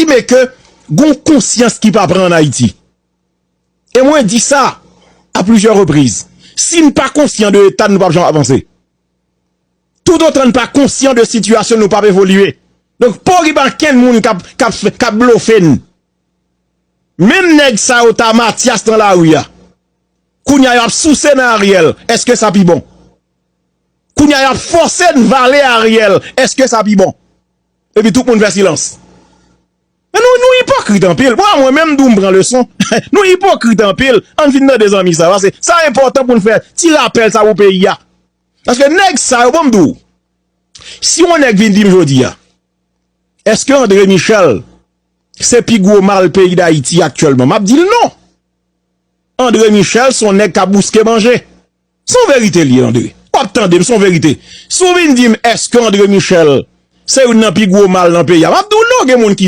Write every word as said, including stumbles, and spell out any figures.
men ke gon konsyans ki pa pran ann Ayiti. E mwen di sa a plizyè repriz. Si n pa konsyan de eta n, nou p ap janm avanse. Toutotan n pa konsyan de sitiyasyon, nou p ap evolye. Donk, pa gen okenn moun k ap, k ap, k ap blofe n. Menm nèg sa yo ta Matyas nan lari a. Kounye a y ap souse nan Ariel. Èske sa pi bon? Kounye a y ap fòse n vale Ariel. Èske sa pi bon? Epi tout moun fè silans. Men nou, nou ipokrit anpil. Mwen, mwen menm, m di w m pran leson. Nou ipokrit anpil. Ann fin tande zanmi sa. Paske sa enpòtan pou n fè ti rapèl sa pou peyi a. Paske nèg sa yo, bon, m di w, si yon nèg vin di m jodi a, èske André Michel se pi gwo mal peyi Dayiti aktyèlman? M ap di l non. André Michel se yon nèg k ap bouske manje. Se yon verite l ye, André. W ap tande m, se yon verite. Si w vin di m, èske André Michel se youn nan pi gwo mal nan peyi a? M ap di w non, gen moun ki